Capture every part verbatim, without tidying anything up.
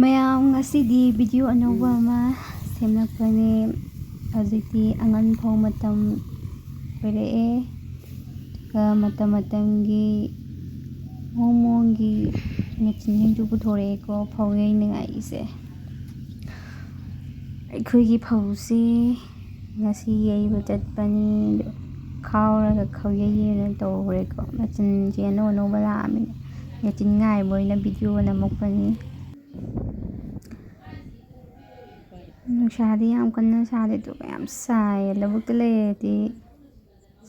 ꯃꯌꯥꯝ, ꯉꯁꯤꯗꯤ ꯚꯤꯗꯤꯑꯣ ꯑꯅꯧꯕ ꯑꯃ ꯁꯦꯝꯂꯛꯄꯅꯦ꯫ ꯍꯧꯖꯤꯛꯇꯤ ꯑꯉꯟ ꯐꯧ ꯃꯇꯝ ꯑꯣꯏꯔꯛꯑꯦ꯫ ꯑꯗꯨꯒ ꯃꯇꯝ ꯃꯇꯝꯒꯤ ꯃꯑꯣꯡ ꯃꯑꯣꯡꯒꯤ ꯃꯦꯆꯤꯟꯁꯤꯡꯁꯨ ꯄꯨꯊꯣꯔꯛꯑꯦꯀꯣ, ꯐꯧ ꯌꯩꯅꯉꯥꯏꯒꯤꯁꯦ꯫ ꯑꯩꯈꯣꯏꯒꯤ ꯐꯧꯁꯤ ꯉꯁꯤ ꯌꯩꯕ ꯆꯠꯄꯅꯤ꯫ ꯈꯥꯎꯔꯒ ꯈꯥꯎ ꯌꯩ ꯑꯣꯏꯅ ꯇꯧꯈ꯭ꯔꯦꯀꯣ꯫ ꯃꯦꯆꯤꯟꯁꯦ ꯑꯅꯧ ꯑꯅꯧꯕ ꯂꯥꯛꯑꯃꯤꯅ ꯃꯦꯆꯤꯟ ꯉꯥꯏꯕ ꯑꯣꯏꯅ ꯚꯤꯗꯤꯑꯣ ꯅꯝꯃꯛꯄꯅꯤ꯫ ꯅꯨꯡꯁꯥꯗꯤ ꯌꯥꯝ ꯀꯟꯅ ꯁꯥꯗꯦ, ꯑꯗꯨꯒ ꯌꯥꯝ ꯁꯥꯏꯌꯦ꯫ ꯂꯧꯕꯨꯛꯇ ꯂꯩꯔꯗꯤ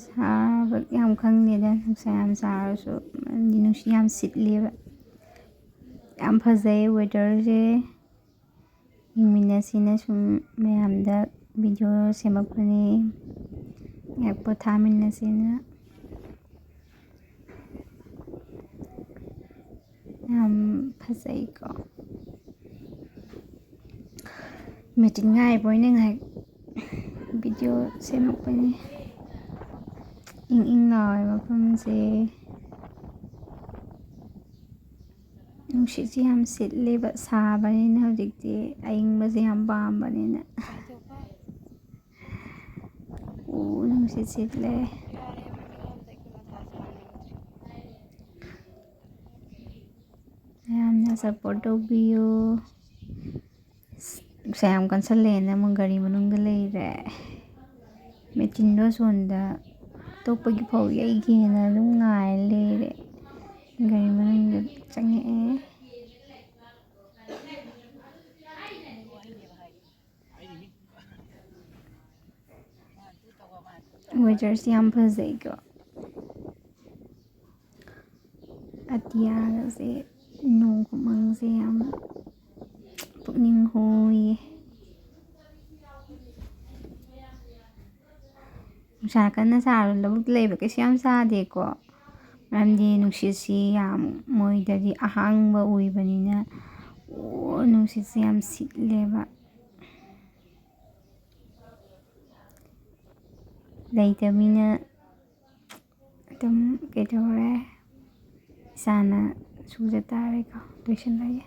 ꯁꯥꯕ ꯌꯥꯝ ꯈꯪꯗꯦꯗ, ꯅꯨꯡꯁꯥ ꯌꯥꯝ ꯁꯥꯔꯁꯨ꯫ ꯃꯔꯝꯗꯤ ꯅꯨꯡꯁꯤꯠ ꯌꯥꯝ ꯁꯤꯠꯂꯦꯕ꯫ ꯌꯥꯝ ꯐꯖꯩ ꯋꯦꯗꯔꯁꯦ꯫ ꯌꯦꯡꯃꯤꯟꯅꯁꯤꯅ ꯁꯨꯝ ꯃꯌꯥꯝꯗ ꯚꯤꯗꯤꯑꯣ ꯁꯦꯝꯃꯛꯄꯅꯦ꯫ ꯉꯥꯏꯍꯥꯛ ꯄꯣꯊꯥꯃꯤꯟꯅꯁꯤꯅ꯫ ꯌꯥꯝ ꯐꯖꯩꯀꯣ꯫ ꯃꯦꯆꯤꯟ ꯉꯥꯏꯕ ꯑꯣꯏꯅ ꯉꯥꯏꯍꯥꯛ ꯚꯤꯗꯤꯑꯣ ꯁꯦꯝꯃꯛꯄꯅꯤ꯫ ꯏꯪ ꯏꯪ ꯂꯥꯎꯋꯦ ꯃꯐꯝꯁꯦ꯫ ꯅꯨꯡꯁꯤꯠꯁꯦ ꯌꯥꯝ ꯁꯤꯠꯂꯦꯕ, ꯁꯥꯕꯅꯤꯅ ꯍꯧꯖꯤꯛꯇꯤ꯫ ꯑꯏꯪꯕꯁꯦ ꯌꯥꯝ ꯄꯥꯝꯕꯅꯤꯅ꯫ ꯎ, ꯅꯨꯡꯁꯤꯠ ꯁꯤꯠꯂꯦ꯫ ꯃꯌꯥꯝꯅ ꯁꯞꯄꯣꯔꯠ ꯇꯧꯕꯤꯌꯨ꯫ ꯑꯁ, ꯅꯨꯡꯁꯥ ꯌꯥꯝ ꯀꯟꯁꯜꯂꯛꯑꯦꯅ ꯑꯃꯨꯛ ꯒꯥꯔꯤ ꯃꯅꯨꯡꯗ ꯂꯩꯔꯦ꯫ ꯃꯦꯆꯤꯟꯗꯣ ꯑꯁꯣꯝꯗ ꯑꯇꯣꯞꯄꯒꯤ ꯐꯧ ꯌꯩꯒꯦꯅ ꯑꯗꯨꯝ ꯉꯥꯏ ꯂꯩꯔꯦ꯫ ꯒꯥꯔꯤ ꯃꯅꯨꯡꯗ ꯆꯪꯉꯛꯑꯦ꯫ ꯋꯦꯗꯔꯁꯤ ꯌꯥꯝ ꯐꯖꯩꯀꯣ꯫ ꯑꯇꯤꯌꯥꯒꯁꯦ, ꯅꯣꯡ ꯈꯨꯃꯪꯁꯦ ꯌꯥꯝ ꯄꯨꯛꯅꯤꯡ ꯍꯨꯏꯌꯦ꯫ ꯅꯨꯡꯁꯥ ꯀꯟꯅ ꯁꯥꯔ ꯂꯧꯕꯨꯛꯇ ꯂꯩꯕ ꯀꯩꯁꯨ ꯌꯥꯝ ꯁꯥꯗꯦꯀꯣ꯫ ꯃꯔꯝꯗꯤ ꯅꯨꯡꯁꯤꯠꯁꯤ ꯌꯥꯝ, ꯃꯣꯏꯗꯗꯤ ꯑꯍꯥꯡꯕ ꯑꯣꯏꯕꯅꯤꯅ, ꯑꯣ, ꯅꯨꯡꯁꯤꯠꯁꯤ ꯌꯥꯝ ꯁꯤꯠꯂꯦꯕ꯫ ꯂꯩꯇꯕꯅꯤꯅ ꯑꯗꯨꯝ ꯀꯩꯗꯧꯔꯦ, ꯏꯁꯥꯅ ꯁꯨꯖ ꯇꯥꯔꯦꯀꯣ, ꯂꯣꯏꯁꯤꯜꯂꯒꯦ꯫